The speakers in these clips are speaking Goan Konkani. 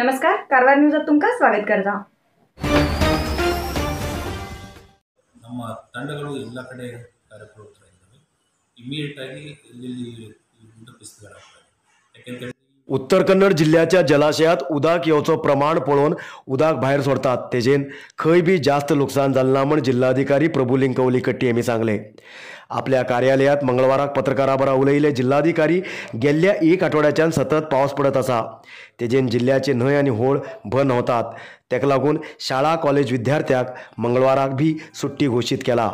नमस्कार, कारवार न्यूजात तुमकां स्वागत करता। ನಮ್ಮ ತಂಡಗಳು ಎಲ್ಲ ಕಡೆ ಕಾರ್ಯಪ್ರವೃತ್ತರಾಗಿದ್ದಾವೆ। ಇಮಿಡಿಯೇಟ್ ಆಗಿ ಎಲ್ಲೆಲ್ಲಿ ಗುಂಡು ಯಾಕೆಂತ उत्तर कन्नड जिल्ह्याच्या जलाशयात उदक येवचो प्रमाण पळोवन उदक भायर सोडतात, तेजेन खंय बी जास्त लुकसाण जालें ना म्हण जिल्हाधिकारी प्रभुलिंग कवलीकट्टी यांनी सांगले। आपल्या कार्यालयात मंगळवाराक पत्रकारां बरोबर उलयले जिल्हाधिकारी गेल्ल्या एक आठवड्याच्यान सतत पावस पडत आसा, तेजेन जिल्ह्याचे न्हंय आनी होळ बंद होतात, तेका लागून शाळा कॉलेज विद्यार्थ्यांक मंगळवाराक बी सुट्टी घोशीत केला।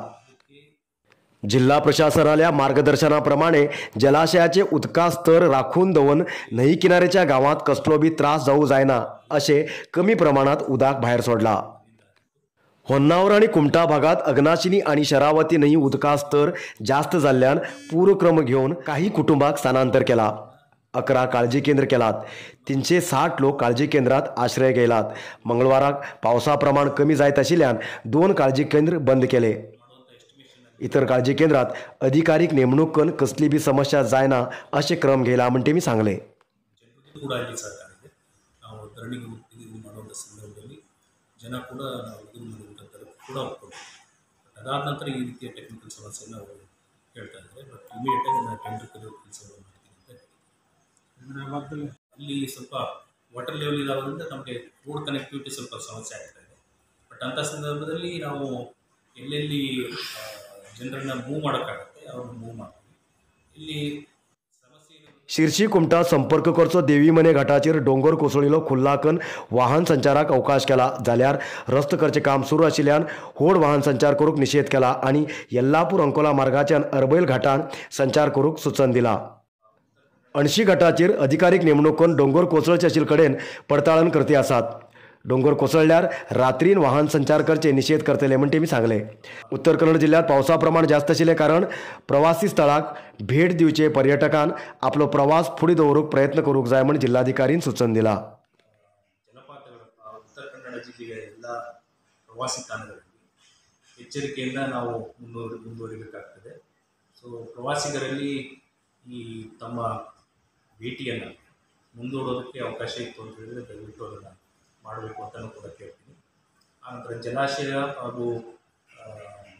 जिल्हा प्रशासनाल्या मार्गदर्शनाप्रमाणे जलाशयाचे उदका स्तर राखून दवरून न्हंय किनारेच्या गांवांत कसलो बी त्रास जावं जायना अशें कमी प्रमाणात उदक भायर सोडला। होन्नावर आनी कुमटा भागात अग्नाशिनी आनी शरावती न्हंय उदका स्तर जास्त जाल्ल्यान पूर्वक्रम घेवन काही कुटुंबाक स्थानांतर केला। 11 काळजी केंद्र केलात, 360 लोक काळजी केंद्रात आश्रय घेयलात। मंगळवाराक पावसा प्रमाण कमी जायत आशिल्ल्यान 2 काळजी केंद्र बंद केले। इतर काळजी केंद्रात अधिकारीक नेमणूक करून कसली बी समस्या जायना असे क्रम घेयला म्हण तेमी सांगले। ಕೂಡ ಅಲ್ಲಿ ಸಹಕಾರ ಇದೆ। ನಾವು ಧರಣಿಗೆ ಇದು ಮಾಡುವಂಥ ಸಂದರ್ಭದಲ್ಲಿ ಜನ ಕೂಡ ನಾವು ಇದು ಮಾಡುವಂಥದ್ದು ಕೂಡ ಒಪ್ಪಿಕೊಂಡು ಅದಾದ ನಂತರ ಈ ರೀತಿಯ ಟೆಕ್ನಿಕಲ್ ಸಮಸ್ಯೆಯನ್ನು ಅವರು ಹೇಳ್ತಾ ಇದ್ದಾರೆ. ಬಟ್ ಇಮಿಡಿಯೇಟಾಗಿ ನಾನು ಟೆಂಡರ್ ಕರೆಯೋ ಕೆಲಸವನ್ನು ಮಾಡ್ತೀನಿ ಅಂತ ಹೇಳಿದ್ದೀನಿ. ಅಲ್ಲಿ ಸ್ವಲ್ಪ ವಾಟರ್ ಲೆವೆಲ್ ಇರೋದ್ರಿಂದ ನಮಗೆ ರೋಡ್ ಕನೆಕ್ಟಿವಿಟಿ ಸ್ವಲ್ಪ ಸಮಸ್ಯೆ ಆಗ್ತಾ ಇದೆ. ಬಟ್ ಅಂಥ ಸಂದರ್ಭದಲ್ಲಿ ನಾವು ಎಲ್ಲೆಲ್ಲಿ ಜನರನ್ನು ಮೂವ್ ಮಾಡೋಕ್ಕಾಗುತ್ತೆ ಅವ್ರನ್ನ ಮೂವ್ ಮಾಡ್ತೀವಿ. ಇಲ್ಲಿ शिर्शी कुमटा संपर्क करचो देवीमने घाटाचेर डोंगर कोसळिल्लो खुल्ला कन वाहन संचाराक अवकाश केला, जाल्यार रस्तो करचें काम सुरू आशिल्ल्यान होड वाहन संचार करूंक निशेध केला आनी येल्लापूर अंकोला मार्गाच्यान अरबैल घाटान संचार करूंक सूचन दिला। अणशी घाटाचेर अधिकारीक नेमणूक करून डोंगर कोसळचे आशिल्ले कडेन पडताळण करती आसात। डोंगर कोसळल्यार रात्रीन वाहन संचार करचे निषेध करतले म्हण तेमी सांगले। उत्तर कन्नड जिल्ह्यात पावसा प्रमाण जास्त आशिल्ले कारण प्रवासी स्थळाक भेट दिवचे पर्यटकान आपलो प्रवास फुडें दवरूंक प्रयत्न करूंक जाय म्हण जिल्हाधिकारीन सूचन दिला। ಜಲಪಾತಗಳ ಉತ್ತರ ಕನ್ನಡ ಜಿಲ್ಲೆಯ ಎಲ್ಲ ಪ್ರವಾಸಿ ತಾಣಗಳಲ್ಲಿ ಎಚ್ಚರಿಕೆಯಿಂದ ನಾವು ಮುಂದುವರಿಬೇಕಾಗ್ತದೆ. ಸೊ ಪ್ರವಾಸಿಗರಲ್ಲಿ ಈ ತಮ್ಮ ಭೇಟಿಯನ್ನು ಮುಂದೂಡೋದಕ್ಕೆ ಅವಕಾಶ ಇತ್ತು ಅಂತ ಹೇಳಿದರೆ ದಯವಿಟ್ಟು ಅದನ್ನು ಮಾಡಬೇಕು ಅಂತಲೂ ಕೂಡ ಕೇಳ್ತೀನಿ. ಆನಂತರ ಜಲಾಶಯ ಹಾಗೂ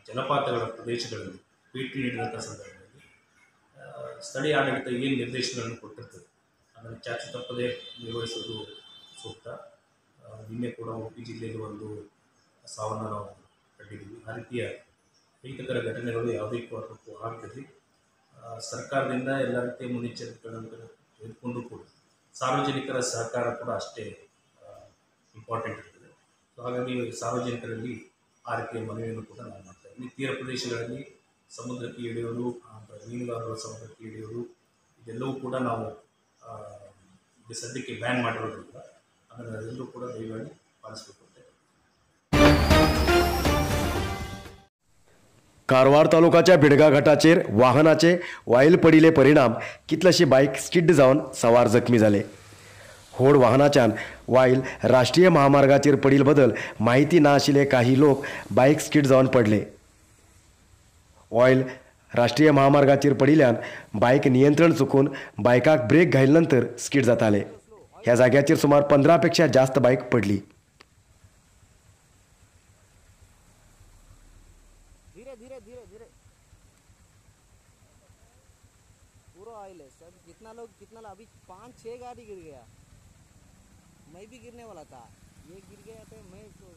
ಜಲಪಾತಗಳ ಪ್ರದೇಶಗಳಲ್ಲಿ ಭೇಟಿ ನೀಡಿದಂಥ ಸಂದರ್ಭದಲ್ಲಿ ಸ್ಥಳೀಯ ಆಡಳಿತ ಏನು ನಿರ್ದೇಶನಗಳನ್ನು ಕೊಟ್ಟಿರ್ತದೆ ಅದನ್ನು ಚಾಚು ತಪ್ಪದೆ ನಿರ್ವಹಿಸೋದು ಸೂಕ್ತ. ನಿನ್ನೆ ಕೂಡ ಉಡುಪಿ ಜಿಲ್ಲೆಯಲ್ಲಿ ಒಂದು ಸಾವನ್ನು ನಾವು ಕಂಡಿದ್ದೀವಿ. ಆ ರೀತಿಯ ಅಹಿತಕರ ಘಟನೆಗಳು ಯಾವುದೇ ಕಾರಣಕ್ಕೂ ಆಗದಿರಲಿ. ಸರ್ಕಾರದಿಂದ ಎಲ್ಲ ರೀತಿಯ ಮುನ್ನೆಚ್ಚರಿಕೆಗಳನ್ನು ತೆಗೆದುಕೊಂಡು ಕೂಡ ಸಾರ್ವಜನಿಕರ ಸಹಕಾರ ಕೂಡ ಅಷ್ಟೇ ಇಂಪಾರ್ಟೆಂಟ್ ಇರ್ತದೆ. ಸೊ ಹಾಗಾಗಿ ಸಾರ್ವಜನಿಕರಲ್ಲಿ ಆ ರೀತಿಯ ಮನವಿಯನ್ನು ಕೂಡ ನಾನು ಮಾಡ್ತಾ ಇದ್ದೀನಿ. ತೀರ ಪ್ರದೇಶಗಳಲ್ಲಿ ಸಮುದ್ರಕ್ಕೆ ಇಳಿಯೋದು, ಮೀನುಗಾರರು ಸಮುದ್ರಕ್ಕೆ ಇಳಿಯೋದು ಇದೆಲ್ಲವೂ ಕೂಡ ನಾವು ಈಗ ಸದ್ಯಕ್ಕೆ ಬ್ಯಾನ್ ಮಾಡಿರೋದ್ರಿಂದ ಅದನ್ನು ಎಲ್ಲರೂ ಕೂಡ ದಯವಾಗಿ ಪಾಲಿಸಬೇಕು ಅಂತ. कारवार तालुकाच्या बिडगा घाटाचेर वाहनाचे वायल पडिल्ले परिणाम कितलेशे बायक स्किड जावन सवार जखमी जाले. होड वाहनाच्यान वायल राष्ट्रीय महामार्गाचेर पडिल्ले बदल माहिती ना आशिल्ले काही लोक बायक स्किड जावन पडले. ऑयल राष्ट्रीय महामार्गाचेर पडिल्ल्यान बायक नियंत्रण चुकून बायकाक ब्रेक घायले नंतर स्किड जाताले. ह्या जाग्याचेर सुमार 15 पेक्षा जास्त बायक पडली. धीरे धीरे धीरे धीरे पूरा ऑयल है सब. कितना लोग कितना अभी 5-6 गाड़ी गिर गया. मैं भी गिरने वाला था, ये गिर गया तो मैं तो.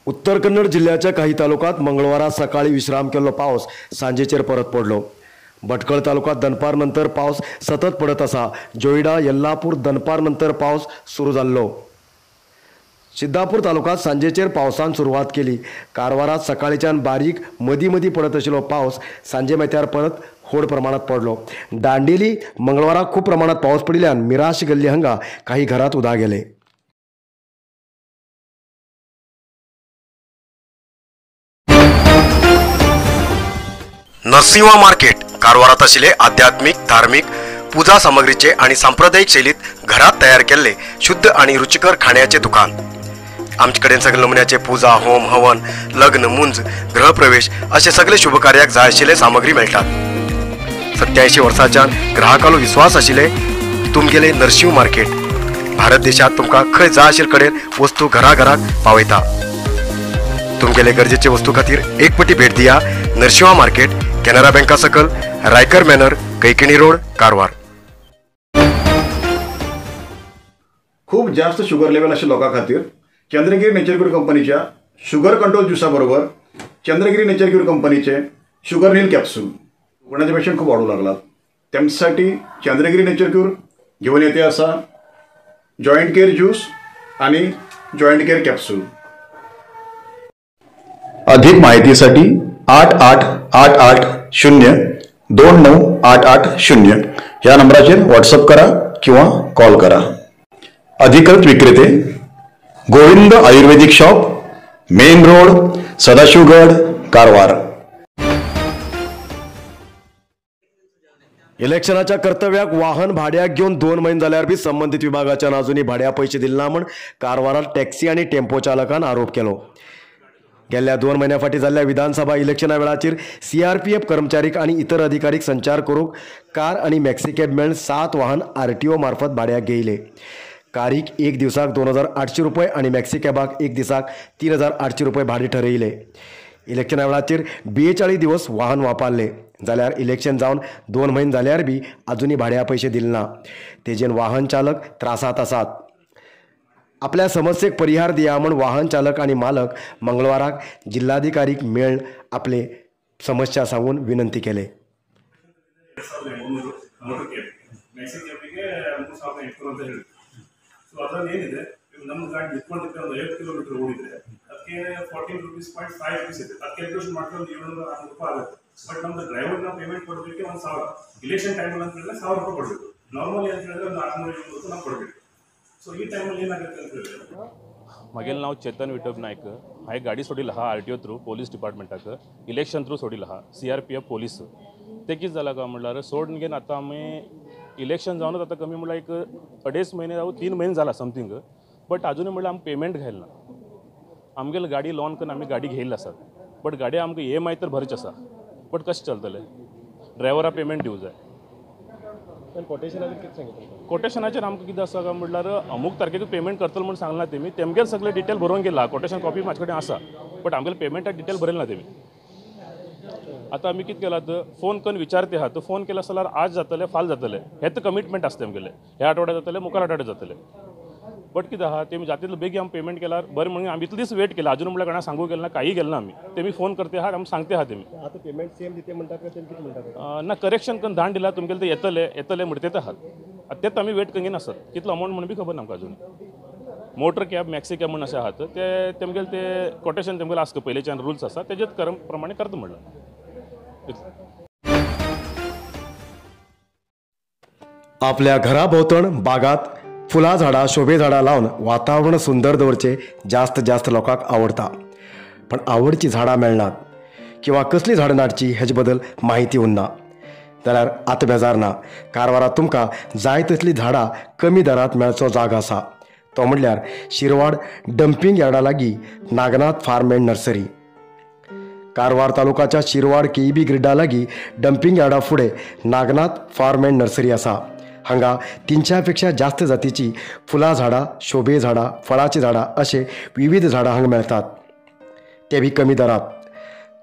उत्तर कन्नड जिल्ह्याच्या काही तालुक्यात मंगळवारा सकाळी विश्राम केल्लो पावस सांजेचेर परत पडलो. भटकळ तालुक्यात दनपार नंतर पावस सतत पडत आसा. जोयडा येल्लापूर दनपार नंतर पावस सुरू जाल्लो. सिद्धापूर तालुक्यात सांजेचेर पावसान सुरवात केली. कारवारात सकाळच्यान बारीक मदीं मदीं पडत आशिल्लो पावस सांजे मेत्यार परत होड प्रमाणात पडलो. दांडेली मंगळवाराक खूब प्रमाणात पावस पडिल्ल्यान मिराश गल्ली हांगा काही घरात उदक गेले. नरसिंहा मार्केट कारवारात आशिल्ले आध्यात्मिक धार्मिक पूजा सामग्रीचे आणि सांप्रदायिक शैलीत घरात तयार केल्ले शुद्ध आणि रुचिकर खाण्याचे दुकान. आमचे कडेन सगळे नमुन्याचे पूजा, होम, हवन, लग्न, मुंज, गृहप्रवेश असे सगळे शुभकार्याक जाय आशिल्ले सामग्री मेळटात. 87 वर्सांच्यान ग्राहकालो विश्वास आशिल्ले तुमगेले नरशिंव मार्केट भारत देशात तुमकां खंय जाय आशिल्ले कडेन वस्तू घराघराक पावयता। तुमगेले गरजेचे वस्तू खातीर एक पटी भेट दिया नरशिंवा मार्केट, केनरा बँका सकल, रायकर मॅनर, कैकिणी रोड, कारवार। खूप जास्त शुगर लेवल अशा लोकां खातीर चंद्रगिरी नेचर क्यूर कंपनीच्या शुगर कंट्रोल ज्युसा बरोबर चंद्रगिरी नेचर क्यूर कंपनीचे शुगर नील कॅप्सूल कोणाचे पेशंट खूप वाढू लागलात त्यांच्यासाठी चंद्रगिरी नेचर क्यूर घेऊन येते असा जॉईंट केअर ज्यूस आणि जॉईंट केअर कॅप्सूल। अधिक माहितीसाठी 888 8 0 2 9 8 8 0 या नंबराचेर व्हॉट्सअप करा किंवा कॉल करा। अधिकृत विक्रेते Govind Ayurvedic shop, main road, Sadashivgad, Karwar. इलेक्शनाच्या कर्तव्याक वाहन भाड्याक घेवन 2 म्हयने जाल्यार बी संबंधित विभागाच्यान अजूनय भाड्या पयशे दिले ना म्हूण कारवारांत टॅक्सी आनी टेम्पो चालकान आरोप केलो। गेल्ल्या 2 म्हयन्या फाटीं जाल्ल्या विधानसभा इलेक्शना वेळाचेर सीआरपीएफ कर्मचारीक आनी इतर अधिकारीक संचार करूंक कार आनी मॅक्सी कॅब मेळून 7 वाहन आरटीओ मार्फत भाड्याक घेयले। कारीक एक दिवसाक 2800 रुपये आनी मॅक्सी कॅबाक एक दिसाक 3800 रुपये भाडें ठरयले। इलेक्शना वेळाचेर 42 दिवस वाहन वापरले जाल्यार इलेक्शन जावन 2 म्हयने जाल्यार बी अजूनय भाड्या पयशे दिले ना। तेजेन वाहन चालक त्रासांत आसात। आपल्या समस्येक परिहार दिया म्हूण वाहन चालक आनी मालक मंगळवाराक जिल्हाधिकारीक मेळून आपले समस्या सांगून विनंती केले। ಅದರಲ್ಲಿ ಏನಿದೆ, ನಮ್ಮ ಗಾಡಿ ನಿಂತ್ಕೊಂಡಿದ್ದೆ ಒಂದು 50 ಕಿಲೋಮೀಟರ್ ಓಡಿದ್ರೆ ಅದಕ್ಕೆ 14.5 rupees ಇದೆ. ಅದು ಕ್ಯಾಲ್ಕುಲೇಷನ್ ಮಾಡಿದ್ರೆ ಒಂದು 700 ರೂಪಾಯಿ ಆಗುತ್ತೆ. ಬಟ್ ನಮ್ಮದು ಡ್ರೈವರ್ ನಾವು ಪೇಮೆಂಟ್ ಕೊಡೋದಕ್ಕೆ 1000, ಇಲೆಕ್ಷನ್ ಟೈಮಲ್ಲಿ ಅಂತ ಹೇಳಿದ್ರೆ 1000 ರೂಪಾಯಿ ಕೊಡಬೇಕು. ನಾರ್ಮಲಿ ಅಂತ ಹೇಳಿದ್ರೆ ಒಂದು 600-700 ರೂಪಾಯಿ ನಾವು ಕೊಡಬೇಕು. ಸೊ ಈ ಟೈಮಲ್ಲಿ ಏನಾಗುತ್ತೆ ಅಂತ ಹೇಳಿದ್ರೆ मागेल नाव चेतन विठब नायक. हांवें गाडी सोडिल्ली आहा R T O through, police डिपार्टमेंटाक election through सोडिल्ली आहा, C R P F police. ते कितें जालां काय म्हणल्यार सोडून घेवन आतां आमी इलेक्शन जावनच आतां कमी म्हणल्यार एक 2.5 म्हयने जावं 3 म्हयने जाला समथींग, बट अजूनय म्हणल्यार आमकां पेमेंट घायला ना. आमगेले गाडी लॉन करून आमी गाडी घेयल्ली आसात, बट गाडी आमकां ई एम I तर भरची आसा, बट कशें चलतलें? ड्रायव्हरा पेमेंट दिवं जाय. कोटेशनाचेर आमकां कितें आसा काय म्हणल्यार अमूक तारखेक पेमेंट करतलो म्हूण सांगलां तेमी, तेमगेले सगळे डिटेल बरोवन गेला, कोटेशन कॉपी म्हाजे कडेन आसा, बट आमगेले पेमेंटा डिटेल बरयला ना तेमी. आतां आमी कितें केलां, फोन करून विचारते आहा, तो फोन केला जाल्यार आज जातलें फाल जातलें हें तर कमिटमेंट आसता तेमगेलें, ह्या आठवड्या जातलें मुखार आठवड्या जातलें, बट कितें आहा तेमी जाता बेगीन आमी पेमेंट केल्यार बरें म्हणून आमी इतले दीस वेट केला, अजून म्हणल्यार कोणाक सांगूंक गेलें ना, काही गेलें ना आमी. तेमी फोन करते आहात, आमी सांगते आहा तेमी आतां पेमेंट सेम दिते म्हणटात काय तेमी कितें म्हणटात? ना, करेक्शन करून धाड दिला तुमगेलें ते येतलें येतलें म्हणटा आहात. आतां तेच आमी वेट करून आसात, कितलो अमावंट म्हणून बी खबर ना आमकां अजून. मोटर कॅब मॅक्सी कॅब म्हूण अशें आहात ते तेमगेले ते कोटेशन तेमगेलें आसता पयलींच्यान रुल्स आसा तेजेच प्रमाणे करता म्हणलां. आपल्या घराभोंवतण बागात फुलां झाडां शोभे झाडां लावन वातावरण सुंदर दवरचें जास्त जास्त लोकांक आवडटा, पण आवडची झाडां मेळनात किंवा कसलीं झाडां नाडची हेजे बद्दल म्हायती उरना जाल्यार आतां बेजार ना. कारवारांत तुमकां जाय तसलीं झाडां कमी दरांत मेळचो जागो आसा, तो म्हणल्यार शिरवाड डंपींग यार्डा लागीं Nagnath farm and nursery. Karwar तालुकाच्या Shirwad केईबी ग्रिडा लागीं डंपींग यार्डा फुडें नागनाथ फार्म अँड नर्सरी आसा. हांगा 300 पेक्षा जास्त जातीची फुलां झाडां, शोभे झाडां, फळाचीं झाडां अशे विविध झाडां हांगा मेळटात, ते बी कमी दरांत.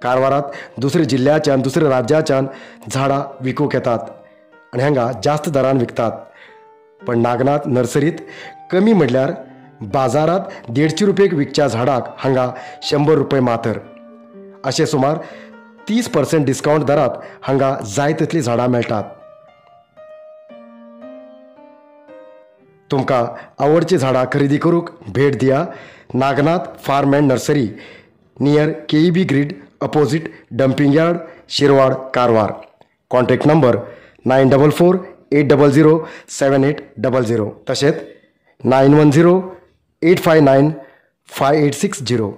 कारवारांत दुसऱ्या जिल्ल्याच्यान दुसऱ्या राज्याच्यान झाडां विकूंक येतात आनी हांगा जास्त दरान विकतात, पण नागनाथ नर्सरीत कमी म्हणल्यार बाजारांत 150 रुपये विकच्या झाडाक हांगा 100 रुपये मातर, अशें सुमार 30% डिस्कावंट दरांत हांगा जाय तितलीं झाडां मेळटात. तुमकां आवडची झाडां खरेदी करूंक भेट दिया Nagnath farm and nursery, near KEB grid, opposite dumping yard, Shirwad, Karwar. Contact number 944 800 7800 तशेंच 910 859 5860.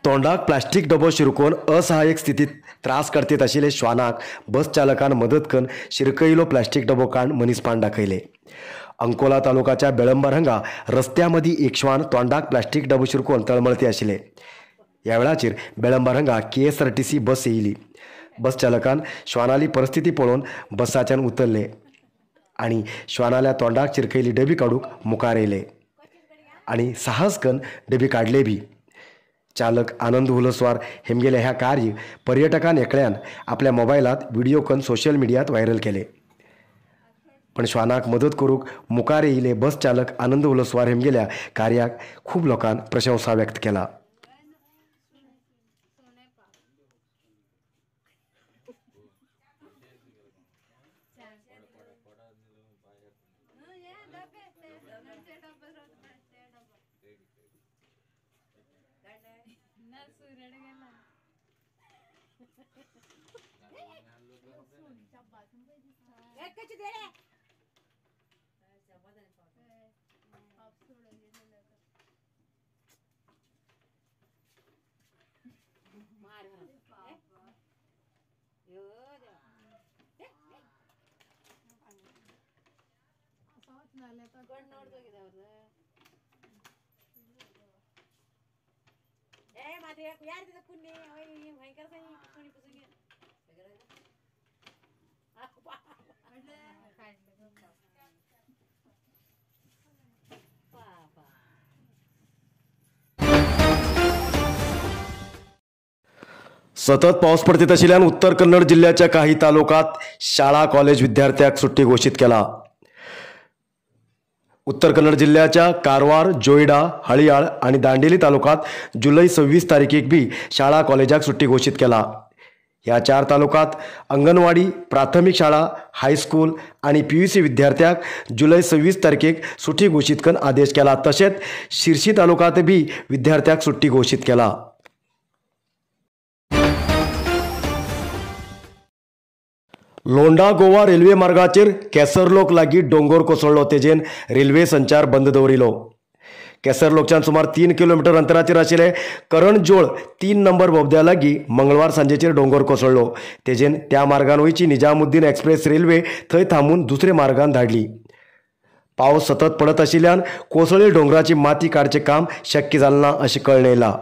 तोंडाक प्लास्टीक डबो शिरकोवन असहाय्यक स्थितीत त्रास करतीत आशिल्ले श्वानाक बस चालकान मदत करून शिरकयलो प्लास्टीक डबो काण मनीसपान दाखयले. अंकोला तालुकाच्या बेळंबर हांगा रस्त्या मदीं एक श्वान तोंडाक प्लास्टीक डबो शिरकोवन तळमळती आशिल्ले. ह्या वेळाचेर बेळंबार हांगा KSRTC बस येयली. बस चालकान श्वानाली परिस्थिती पळोवन बसाच्यान उतरले आनी श्वानाल्या तोंडाक चिरखयली डबी काडूंक मुखार येयले आनी साहस करून डबी काडले बी. चालक आनंद हुलस्वार हेमगेले ह्या कार्य पर्यटकान एकल्यान आपल्या मोबायलात व्हिडिओ करून सोशल मिडियात व्हायरल केले. पण श्वानाक मदत करूंक मुखार येयले बस चालक आनंद हुलस्वार हेमगेल्या कार्याक खूब लोकांन प्रशंसा व्यक्त केला. सतत पावस पडतीत आशिल्ल्यान उत्तर कन्नड जिल्ह्याच्या काही तालुक्यात शाळा कॉलेज विद्यार्थ्यांक सुट्टी घोशीत केला. उत्तर कन्नड जिल्ह्याच्या कारवार, जोयडा, हळियाळ आणि दांडेली तालुक्यात जुलै 26 तारखेक बी शाळा कॉलेजाक सुट्टी घोशीत केला. ह्या 4 तालुक्यात अंगणवाडी, प्राथमिक शाळा, हायस्कूल आणि PUC विद्यार्थ्यांक जुलै 26 तारखेक सुट्टी घोशीत करून आदेश केला. तशेंच शिरशी तालुक्यात बी विद्यार्थ्यांक सुट्टी घोशीत केला. लोंडा गोवा रेल्वे मार्गाचेर केसरलोक लागीं दोंगोर कोसळ्ळो, तेजेन रेल्वे संचार बंद दवरिलो. केसरलोकच्यान सुमार 3 किलोमिटर अंतराचेर आशिल्ले करणजोळ 3 नंबर बोबद्या लागीं मंगळवार सांजेचेर दोंगोर कोसळ्ळो, तेजेन त्या मार्गान वयची निजामुद्दीन एक्सप्रेस रेल्वे थंय थांबून दुसरे मार्गान धाडली. पावस सतत पडत आशिल्ल्यान कोसळ्ळी दोंगराची माती काडचें काम शक्य जालें ना अशें कळ्ळें येयलां.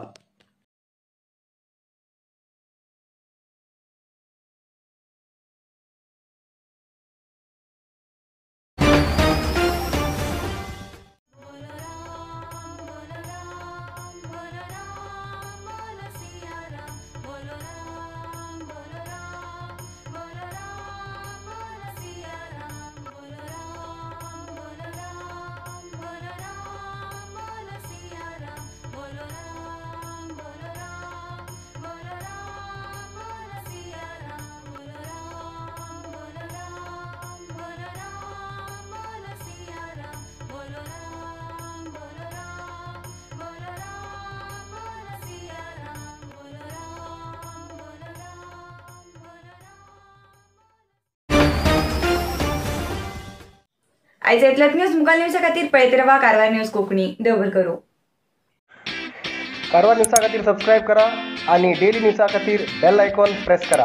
आयज इतल्यात न्यूज मुखार न्यूजा खातीर पळयत रावा कारवार न्यूज कोंकणी. देव करूं. कारवार न्यूजा खातीर सबस्क्रायब करा आणि डेली न्यूजा खातीर बेल आयकॉन प्रेस करा.